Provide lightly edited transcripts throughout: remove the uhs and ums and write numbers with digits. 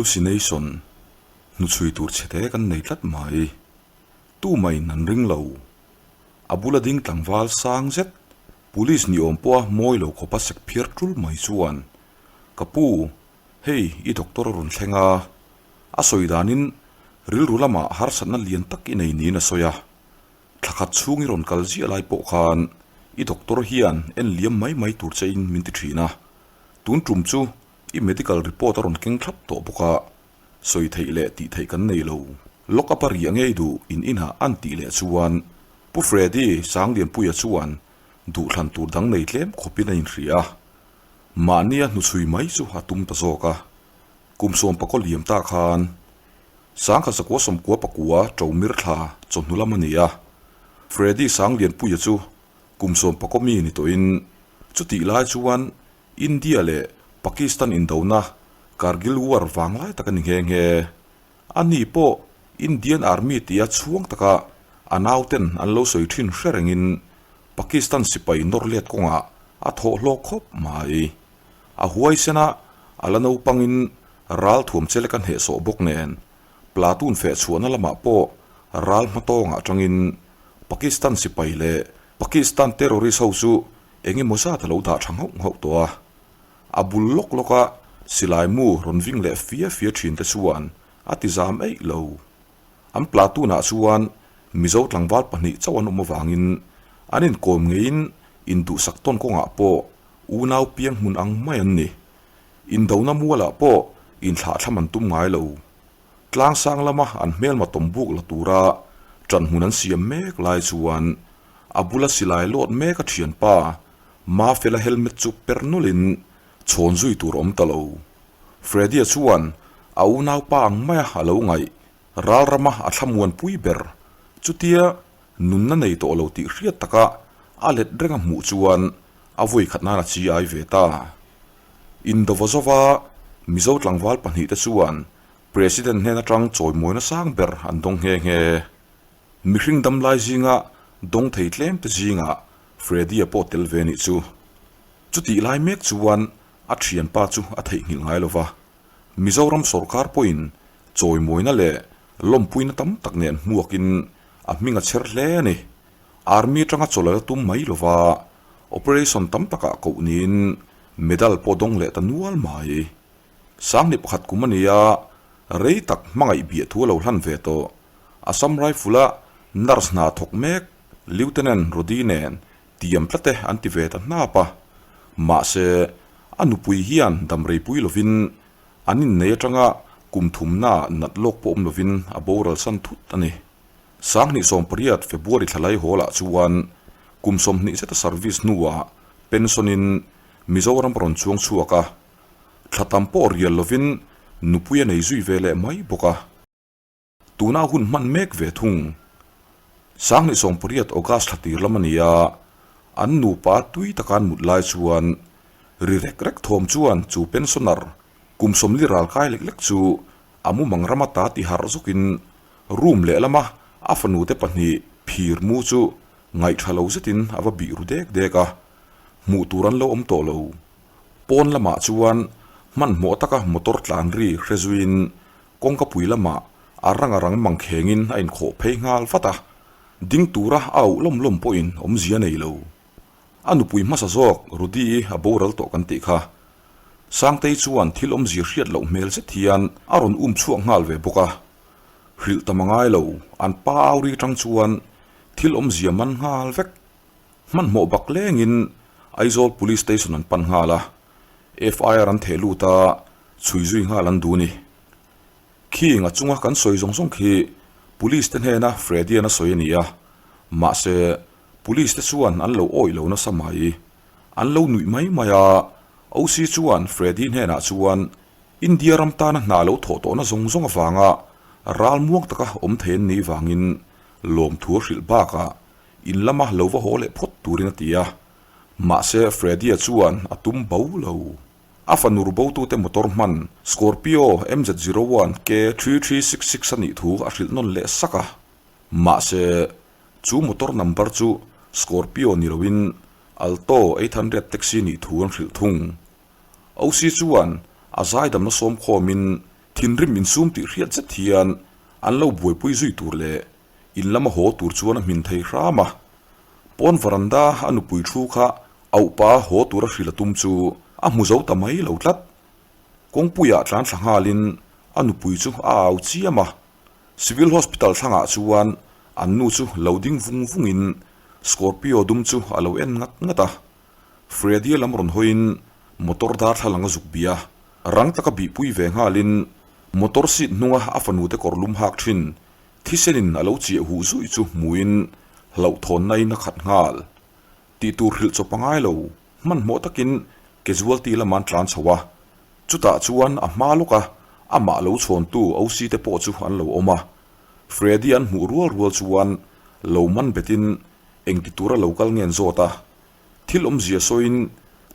Hallucination, hnuchhui tur chhete kan nei tlat mai. Tumahin an ring lo. A bula ding tlangval sang zet, police ni awm pawha mawi lo khawpa sek phiar tul mai chuan, Ka pu, hei i doctor a rawn thleng a. A sawi danin rilru lamah harsatna lian tak i nei niin a sawi a. Thla khat chhung i rawn kal ziah lai pawh khan i doctor hian en liam mai mai tur che in min ti thin a. Tun tum chu i medical report a rawn keng thlap tawh bawk a, sawi theih leh tih theih kan nei lo. Lock up a riah ngei duh in inah an tih leh chuan Pu Freddy Sanglianpuia chuan duhthlan tur dang nei tlem khawpin a inhria a, mahnia hnuchhui mai chu a tum ta zawk a. Kum sawmpakaw liam ta khan Sangkhat zakua sawmkua pakua Ṭomir thla chawhnu lam a ni a, Freddy Sanglianpuia chu kum sawmpakaw mi ni tawhin chutih lai chuan India leh Pakistan indona Kargil War vang lai tak a ni nghe nghe. A ni pawh Indian Army tia chhuang taka a nauten an lo sawi thin hre rengin Pakistan sipai nawr let kawngah a thawh hlawk khawp mai. A huaisen a, a la naupangin ral thuam che lek a hnehsawh bawk nen platoon feh chhuahna lamah pawh ral hmatawngah atangin Pakistan sipai leh Pakistan terrorist ho chu Eng emaw zat a lo dah tha nghauh nghauh tawh a, a bul lawk lawk a silai mu rawn ving leh fia fia thin te chuan a ti zam eih lo. An platoon ah chuan Mizo tlangval pahnih chauh an awm avangin an inkawm ngeiin induhsak tawn kawngah pawh unau piang hmun ang mai an ni. Indona mualah pawh inthlahthlam an tum ngai lo. Tlangsang lama an hmelma tawm buk la tura ṭanhmun an siam mek lai chuan a bula silai lawt mek a ṭhianpa Mafela helmet chu per nawlhin chhawn zui tur a awm ta lo. Freddy-a chuan a unaupa ang maia a lo ngaih ral rama a thlamuanpui ber chutia nunna nei tawh lo tih hriat taka a let reng a hmuh chuan a vawi khat nan a chi ai ve ta. Indova zova Mizo tlangval pahnihte chuan President hnen atang chawimawina sang ber an dawng nghe nghe. Mihring damlai zinga dawng thei tlem te zingah Freddy-a pawh tel ve nih chu. Chutih lai mek chuan a thianpa chu a theihnghilh ngai lova. Mizoram sawrkar pawhin chawimawina leh lawmpuina tam tak nen hmuakin a hming a chher hle a ni. Army atanga chawlh a tum mai lova, operation tam takah koh niin medal pawh dawng leh ta nual mai. Sanghnih pakhat kum a ni a, rei tak hmangaih biah thu a lo hlan ve tawh. Assam Rifle-a nurse hna thawk mek Lieutenant Rody nen tiam tlat e an ti ve ta hnap a. Mahse, a nupui hian damreipui lovin an innei atanga kum thumna nat lawk pawh awm lovin a boral san thut a ni. Sanghnih 18 February thlalai hawlah chuan kum 20 zeta service hnuah pension-in Mizoram a rawn chuang chhuak a, thla tam pawh rial lovin nupui a nei zui ve leh mai bawk a. Tuna hun hman mek ve thung. Sanghnih 18 August thla tir lam a ni a, an nupa tui taka an mut lai chuan ri rek rek thawm chuan chu pensioner kum 40 ral kai lek lek chu a mumang rama ta ti harh zawkin room lehlama a fanu te pahnih phir mu chu ngaihṭha lo zetin a va bih ru dek dek a, hmuh tur an lo awm tawh lo. Pawn lamah chuan hmanhmawh taka motor tlan ri hre zuiin kawngka pui lamah a rang a rang mang khengin a inkhawh phei nghal vat a, ding tura a auh lawm lawm pawhin awmzia nei lo. A nupui hmasa zawk Rudy-i a boral tawh kan tih kha. Sangtei chuan thil awmzia hriat loh hmel zet hian a rawn um chhuak nghal ve bawk a. Hrilh ta mangai lo, an pa au ri tang chuan thil awmzia man nghal vek. Hmanhmawh bak lengin Aizawl Police Station an pan nghal a, FIR an theh lut a, chhui zui nghal an duh ni. Khing a chunga kan sawi zawng zawng khi Police te hnena Freddy-an a sawi a ni a, mahse Police te chuan an lo awih lo nasa mai. An lo nuih mai mai a, OC chuan Freddy hnenah chuan India ram tana hna lo thawh tawhna zawng zawng avanga ral muang taka awm thei an nih vangin lawmthu a hrilh bakah in lama lo va haw leh phawt turin a ti a, mahse Freddy-a chuan a tum bo lo. A fanur botute motor hman Scorpio MZ zero one K 3366 a nih thu a hrilh nawn leh sak a, mahse chu motor number chu Scorpio ni loin Alto 800 taxi nih thu an hrilh thung. OC chuan a zaidamna sawm khawmin. Thinrim insum tih hriat zet hian an lo buaipui zui tur leh in lama haw tur chuan a hmin thei hram a. Pawn varanda a nupui thu kha auhpa haw tura hrilh a tum chu a hmu zo ta mai lo tlat. Kawngpuiah tlan thla nghalin a nupui chu a au chiam a. Civil Hospital thlangah chuan an nu chu lo ding vung vungin Scorpio dum chu a lo en ngat ngat a. Freddy-a lam rawn hawiin motor darthlalang a zuk bih a, rang taka bihpui ve nghalin motor seat hnunga a fanute kawr lum hak thin thisenin a lo chiah huh zuih chu hmuin hlauhthawnna-in a khat nghal. Tih tur hrilh chawp a ngai lo, hmanhmawh takin casualty lama an tlan chho a, chutah chuan a hma lawka amah lo chhawntu OC te pawh chu an lo awm a. Freddy an hmuh rual rual chuan lo man betin engti tura lo kal nge an zawt a, thil awmzia sawiin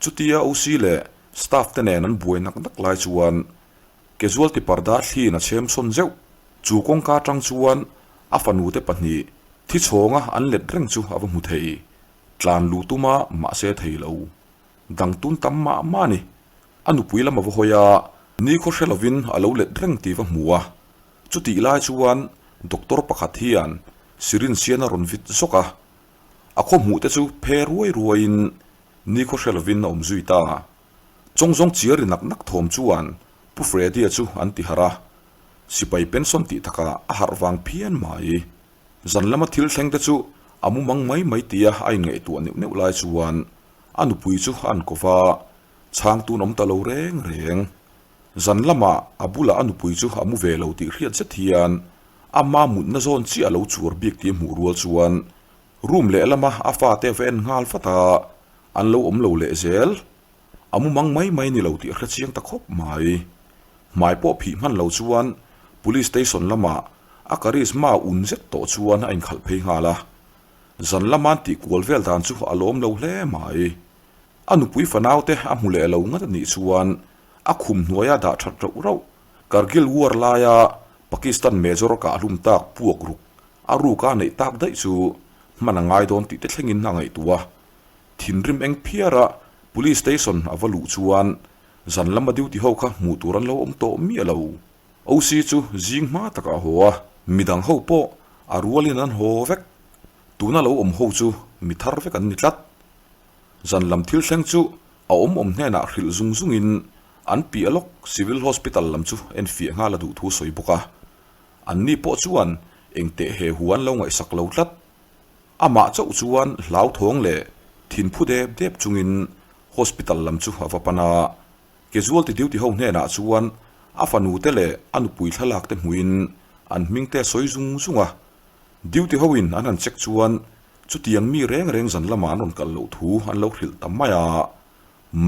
chutia OC leh staff te nen an buai nak nak lai chuan casualty parda thliin a chhem sawn zeuh. Chu kawngka atang chuan a fanute pahnih thi chhawnga an let reng chu a va hmu thei. Tlan luh tuma mahse thei lo. Dang tun tam mah mah a ni. A nupui lam a va hawi a, nikhaw hre lovin a lo let reng tih va hmu a. Chutih lai chuan doctor pakhat hian syringe hian a rawn vit zawk a. A khaw hmuh te chu phe ruai ruaiin nikhaw hre lovin a awm zui ta. Chawngzawng chiar ri nak nak thawm chuan Pu Freddy-a chu an ti harh a. Sipai pension tih takah a harh vang phian mai. Zan lama thil thleng te chu a mu mang mai mai tia a inngaihtuah neuh neuh lai chuan a nupui chu a an kawp a, chhang tun awm ta lo reng reng. Zan lamah a bulah a nupui chu a mu ve lo tih hriat zet hian ama mutna zawn chiah a lo chuar bik tih a hmuh rual chuan room lehlama a fate a va en nghal vat a, an lo awm lo leh zel. A mu mang mai mai ni lo tih a hre chiang ta khawp mai. Hmai pawh phih hman lo chuan Police Station lamah a karisma un zet tawh chuan a inkhalh phei nghal a. Zan lama an tih kual vel dan chu a lawm lo hle mai. A nupui fanaute a hmu leh lo ngat a nih chuan a khum hnuaia dah that rauh rauh. Kargil War laia Pakistan Major kah hlum tak puak ruk a ruka neih tak daih chu hman a ngai dawn tih te thlengin a ngaihtuah a. Thinrim eng phiara Police Station a va luh chuan zan lama duty ho kha hmuh tur an lo awm tawh miah lo. OC chu zing hma takah a haw a, midang ho pawh a rualin an haw vek. Tuna lo awm ho chu mi thar vek an ni tlat. Zan lam thil thleng chu a awm awm hnenah hrilh zung zungin an piah lawk Civil Hospital lam chu enfiah nghal a duh thu a sawi bawk a. Anni pawh chuan engteh he hu an lo ngaihsak lo tlat. Amah chauh chuan hlauthawng leh thinphu dep dep chungin hospital lam chu a va pan a. Casualty duty ho hnenah chuan a fanu te leh a nupui thlalak te hmuhin an hming te a sawi zung zung a. Duty hoin an han check chuan chutiang mi reng reng zan lamah an rawn kal loh thu an lo hrilh ta mai a.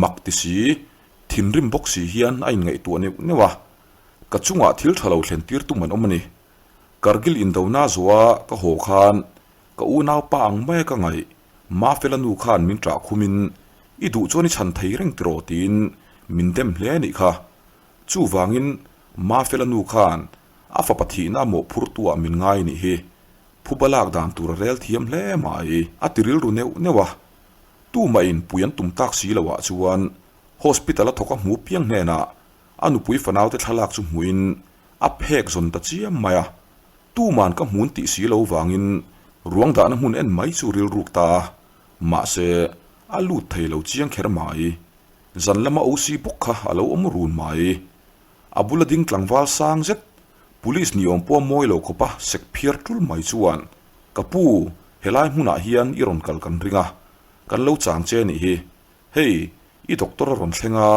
Mak ti si, thinrim bawk si hian a inngaihtuah neuh neuh a. Ka chungah thil tha lo thlen tir tum an awm a ni. Kargil indona zuah ka haw khan ka unaupa ang maia ka ngaih Mafela nu khan min ṭah khumin i duh chuan i chhan thei reng tiraw tiin min dem hle a nih kha. Chuvangin Mafela nu khan a fapa thihna a mawhphurtuah min ngai a nih hi. Phuba lak dan tur a rel thiam hle mai. A ti rilru neuh neuh a. Tumahin pui an tum tak si loah chuan hospital a thawk a hmu piang hnenah a nupui fanaute thlalak chu hmuhin A phek zawn ta chiam mai a, tuman ka hmun tih si lo vangin ruang dahna hmun en mai chu rilruk ta a, mahse a lut thei lo chiang kher mai. Zan lama OC bawk kha a lo awm run mai. A bula ding tlangval sang zet, police ni awm pawh mawi lo khawpa sek phiar tul mai chuan, Ka pu, helai hmunah hian i rawn kal kan ring a, kan lo chang che nih hi. Hei, i doctor a rawn thleng a,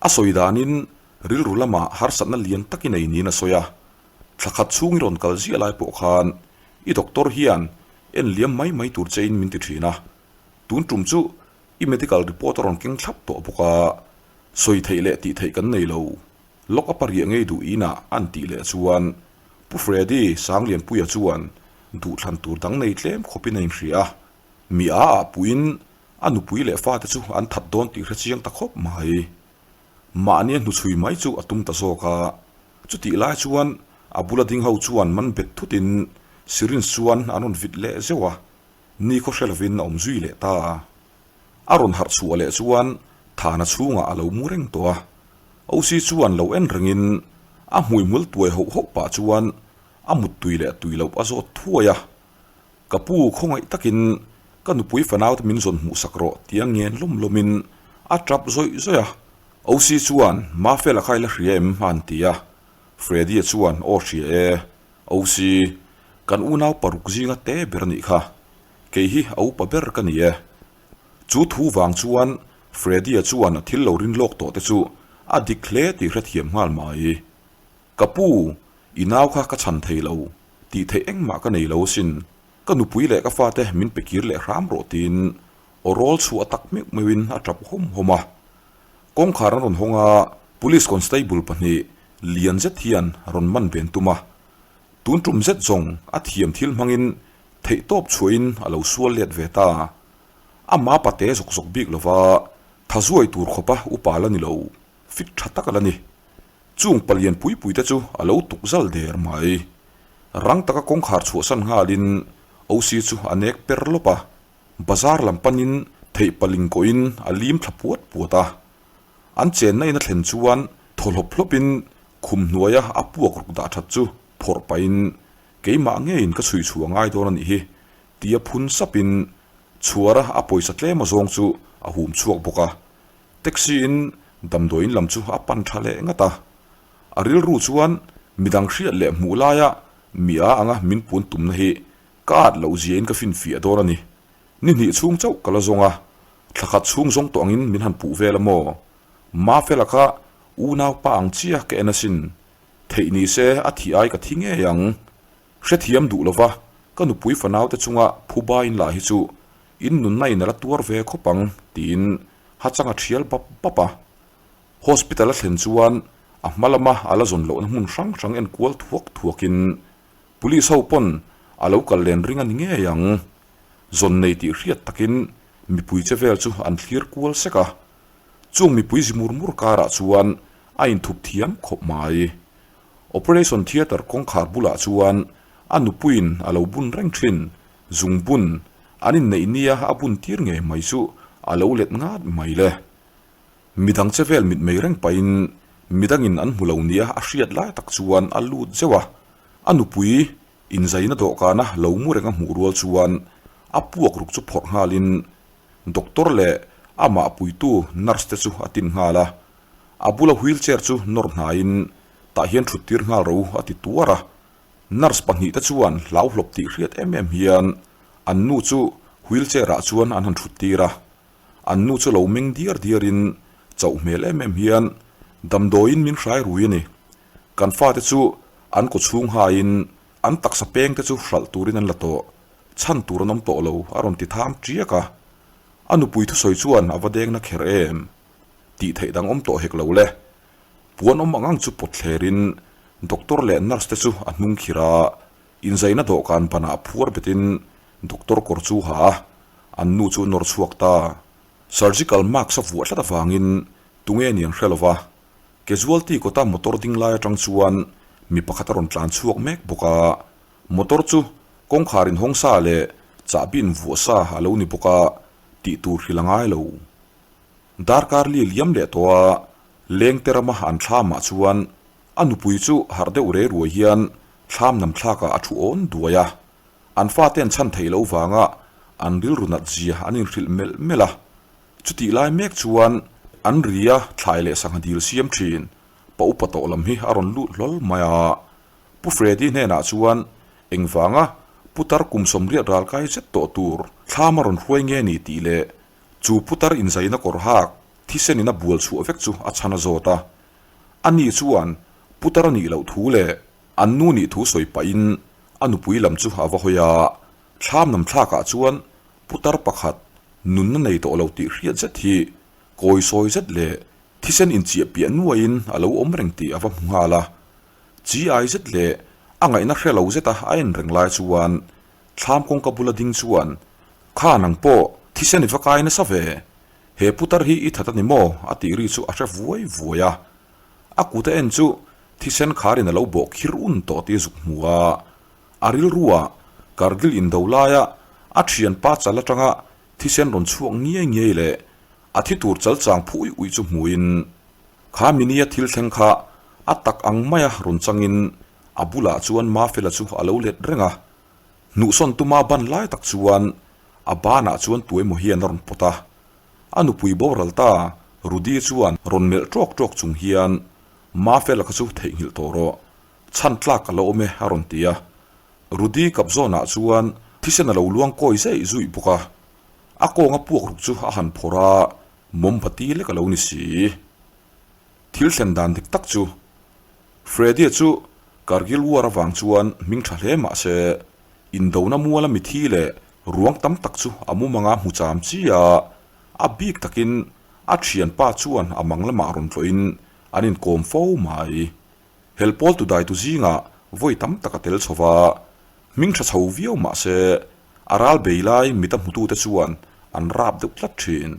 a sawi danin Rilru lamah harsatna lian tak i nei niin a sawi a, thla khat chhung i rawn kal ziah lai pawh khan i doctor hian en liam mai mai tur chein min ti thin a, tun tum chu i medical report a rawn keng thlap tawh bawk a, sawi theih leh tih theih kan nei lo, lock up a riah ngei duh inah an tih leh chuan Pu Freddy Sanglianpuia chuan duhthlan tur dang nei tlem khawpin a inhria a, mi a ah puiin a nupui leh fate chu an that dawn tih hre chiang ta khawp mai. Mahni a hnuchhui mai chu a tum ta zawk a, chutih lai chuan a bula ding ho chuan man bet thutin syringe chuan an rawn vit leh zeuh a, nikhaw hre lovin a awm zui leh ta a. A rawn harh chhuah leh chuan thana chhungah a lo mu reng tawh a, OC chuan lo en rengin. A hmuihmul tuai hoh hoh pah chuan a muttui leh tui loh a zawt thuai a. Ka pu khawngaih takin ka nupui fanaute min zawn hmuh sak rawh tia ngen lawm lawmin a tap zawih zawih a. OC chuan Mafela kha i la hria em? a han ti a. Freddy-a chuan aw hria e. OC, kan unau paruk zinga te ber a nih kha. Kei hi a upa ber ka ni e. Chu thu vang chuan Freddy-a chuan a thil lo rin lawk tawh te chu a dik hle tih hrethiam nghal mai. Ka pu, i nau kha ka chhan thei lo, tih theih engmah ka nei lo asin. Ka nupui leh ka fate min pe kir leh hram rawh tiin aw rawl chhuah tak meuh meuhin a tap hawm hawm a. Kawngkhar an rawn hawng a, Police Constable pahnih lian zet hian rawn man ven tum a. Tun tum zet zawng a thiam thil hmangin theihtawp chhuahin a lo sual let ve ta. Ama pate zawk zawk bik lova tha zuai tur khawpa upa la ni lo, fit tha tak a la ni. Chung palian pui pui te chu a lo tuk zal der mai. Rang taka kawngkhar chhuahsan nghalin OC chu a nek per lawp a, bazar lam panin theih paling kawhin a lim thla puat puat a. An chenna in a thlen chuan thaw hlawp hlawpin khum hnuaia a puak ruk dah that chu phawrh pahin keimah ngeiin ka chhui chhuah ngai dawn a nih hi tia phun sapin chhuara a pawisa tlem azawng chu a hum chhuak bawk a. Taxi in damdawiin lam chu a pan tha leh ngat a. A rilru chuan midang hriat leh hmuh laia mi a anga min pun tumna hi ka at loh ziain ka finfiah dawn a ni. Ni hnih chhung chauh ka la zawng a, thla khat chhung zawng tawh angin min han puh vel a maw? Mafela kha unaupa ang chiah ka en asin. Theih ni se a thih ai ka thi ngei ang. Hrethiam duh lova ka nupui fanaute chunga phuba in lah hi chu in nunna in a la tuar ve khawp ang tiin hachang a thial bap bap a. Hospital a thlen chuan a hma lama a la zawn lohna hmun hrang hrang en kual thuak thuakin Police ho pawn a lo kal len ring a ni ngei ang. Zawn nei tih hriat takin mipui che vel chu an thlir kual sek a. Chung mipui zi mur mur karah chuan a inthup thiam khawp mai. Operation Theatre kawngkhar bulah chuan a nupuiin a lo bun reng thin, zungbun an inneih nia a bun tir ngei mai chu a lo let ngat mai le. Midang che vel mitmei reng pahin midangin an hmu lo nia a hriat lai tak chuan a lut zeuh a, a nupui inzaina dawhkana lo mu reng a hmuh rual chuan a puak ruk chu phawrh nghalin doctor leh amah puitu nurse te chu a tin nghal a. A bula wheelchair chu nawr hnaiin tah hian thut tir nghal ro a ti tuar a. Nurse pahnihte chuan hlauhlawp tih hriat em em hian an nu chu wheelchair ah chuan an han thut tir a. An nu chu lo meng diar diarin chauh hmel em em hian damdawiin min hrai rui a ni. Kan fate chu an kaw chhung haiin an taksa pengte chu hralh turin an la tawh. Chhan tur an awm tawh lo a rawn ti tham tiak a. A nupui thusawi chuan a va dengna kher em. Tih theih dang awm tawh hek lo le. Puan awm ang ang chu pawt thlerin doctor leh nurse te chu a hnung khir a, inzaina dawhkan banah phuar betin doctor kawr chu ha a, an nu chu nawr chhuak ta. Surgical mask a vuah tlat avangin tunge ni an hre lo va, casualty kawta motor ding lai atang chuan mi pakhat a rawn tlan chhuak mek bawk a, motor chu kawngkhar inhawng sa leh chahbi invuah sa a lo ni bawk a, tih tur hrilh a ngai lo. Darkar li liam leh tawh a, lengte rama an thlamah chuan a nupui chu harh deuh rei ruai hian thlam nam thlakah a thu awn duai a. An fate an chhan theih loh vanga an rilru nat zia an inhrilh melh melh a. Chutih lai mek chuan an ria thlai leh sangha dil siam thin pa upa tawh lam hi a rawn lut hlawl mai a. Pu Freddy hnenah chuan engvanga putar kum 80 ral kai zet tawh tur thlam a rawn hruai nge ni tih leh Chu putar inzaina kawr hak thisen in a bual chhuah vek chu a chhan a zawt a. Ani chuan putar a nih loh thu leh an nu nih thu sawi pahin a nupui lam chu a va hawi a. Thlam nam thlakah chuan putar pakhat nunna nei tawh lo tih hriat zet hi kawi sawi zet leh thisen inchiah piah nuaiin a lo awm reng tih a va hmu nghal a. Chi ai zet leh a ngaihna hre lo zeta a en reng lai chuan Thlam kawngka bula ding chuan, Kha nang pawh, thisen i va kai nasa ve. He putar hi i that a ni maw? a tih ri chu a hre vuai vuai a. A kut a en chu thisen kharin a lo bawh khir un tawh tih a zuk hmu a. A rilruah Kargil indo laia a thianpa chal atanga thisen rawn chhuak ngiai ngiai leh a thi tur chal chang phu uih uih chu hmuin, Kha minia thil thleng kha. A tak ang maia rawn changin a bulah chuan Mafela chu a lo let reng a. Hnuhsawn tuma ban lai tak chuan a banah chuan tuemaw hian a rawn pawt a. A nupui boral ta Rudy chuan rawn melh ṭawk ṭawk chung hian Mafela kha chu theihnghilh tawh rawh. Chhan tlak a lo awm e a rawn ti a. Rudy kap zawnah chuan thisen a lo luang kawi zeih zuih bawk a. A kawnga puak ruk chu a han phawrh a, mawmbati lek a lo ni si. Thil thlen dan dik tak chu Freddy-a chu Kargil War avang chuan hming tha hle mah se, indona muala mithi leh ruang tam tak chu a mumanga hmu cham chi a, a bik takin a thianpa chuan a mang lamah rawn tlawhin an inkawm fo mai. Helpawl tu daitu zingah vawi tam tak a tel chho va, hming tha chho viau mah se, a ral bei lai mit a hmutute chuan an rap deuh tlat thin.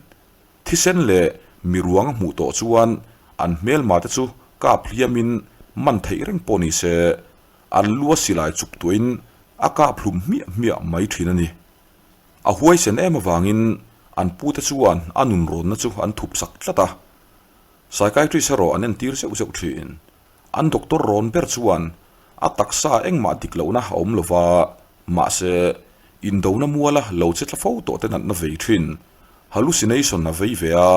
Thisen leh mi ruang a hmuh tawh chuan an hmelma te chu kap hliamin man theih reng pawh ni se, an lu a silai chuk tuahin a kap hlum hmiah hmiah mai thin a ni. A huaisen em avangin an pute chuan a nunrawnna chu an thup sak tlat a. Psychiatrist erawh an entir zeuh zeuh thin. An doctor rawn ber chuan a taksa engmah dik lohna a awm lova, mahse, indona muala lo che tla fo tawh te natna vei thin, hallucination a vei ve a,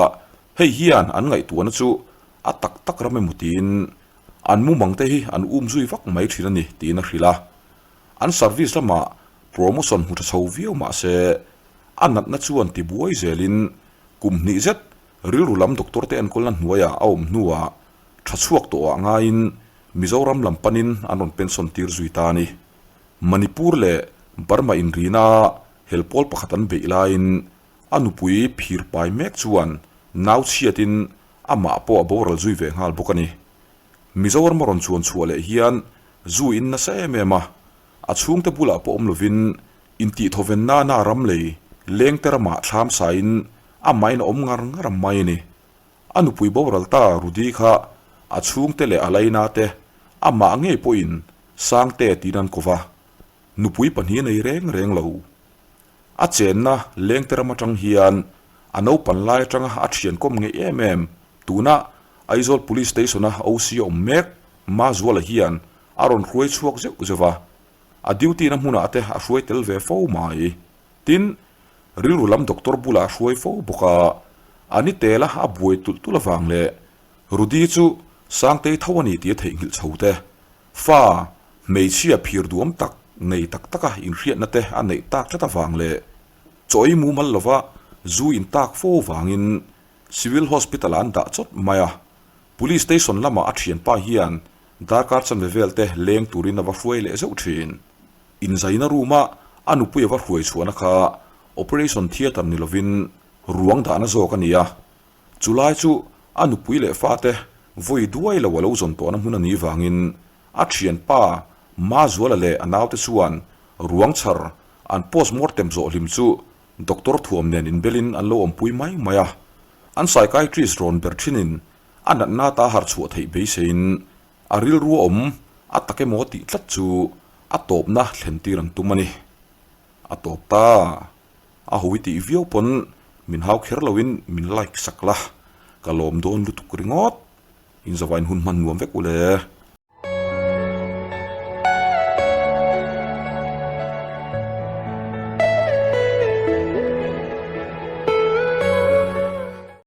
hei hian an ngaihtuahna chu a tak tak ram emaw tiin an mumang te hi an um zui vak mai thin a ni tiin a hrilh a. An service lamah promotion hmu tha chho viau mahse, a natna chuan tibuai zelin kum hnih zet rilru lam doctor te enkawlna hnuaiah a awm hnuah tha chhuak tawhah ngaiin Mizoram lam panin an rawn pension tir zui ta a ni. Manipur leh Burma inrina helpawl pakhat an beih laiin a nupui phir pai mek chuan nau chhiatin amah pawh a boral zui ve nghal bawk a ni. Mizoram a rawn chuan chhuah leh hian zu in nasa em em a, a chhungte bulah pawh awm lovin intihthawven nana ram lei lengte ramah thlam sain amahin a awm ngar ngar mai a ni. A nupui boral ta Rudy kha a chhungte leh a laina te amah ngei pawhin Sangte tiin an kawv a, nupui pahnih a nei reng reng lo. A chenna Lengte ram atang hian a naupan lai atanga a thian kawm ngeih em em tuna Aizawl Police Station-a OC a awm mek Mazuala hian a rawn hruai chhuak zeuh zeuh va, a duty-na hmunah te a hruai tel ve fo mai. Tin, rilru lam doctor bulah a hruai fo bawk a, a ni tela a buai tulh tulh avang leh Rudy chu Sangtei tho a ni tih a theihnghilh chho te, fa, hmeichhia phir duam tak nei tak taka inhriatna te a neih tak tlat avang leh chaw ei mumal lova zu in tak fo vangin Civil Hospital-ah an dah chawt mai a, Police Station lamah a thianpa hian darkar chanve vel te leng turin a va hruai leh zeuh thin. Inzaina room-a a nupui a va hruai chhuahna kha operation theatre ni lovin ruang dahna zawk a ni a. Chulai chu a nupui leh fate vawi duai lo a lo zawn tawhna hmun a nih vangin a thianpa Mazuala leh a naute chuan ruang chhar an postmortem zawh hlim chu doctor thuam nen inbelin an lo awmpui mai mai a. An psychiatrist rawn ber thinin a natna ta harh chhuah theih beiseiin A rilru a awm a tak emaw tih tlat chu a tawpna thlen tir an tum a ni. A tawp ta. A hawi tih viau pawn min hau kher loin min like sak la, ka lawm dawn lutuk ringawt. Inzavain hun hman nuam vek u le.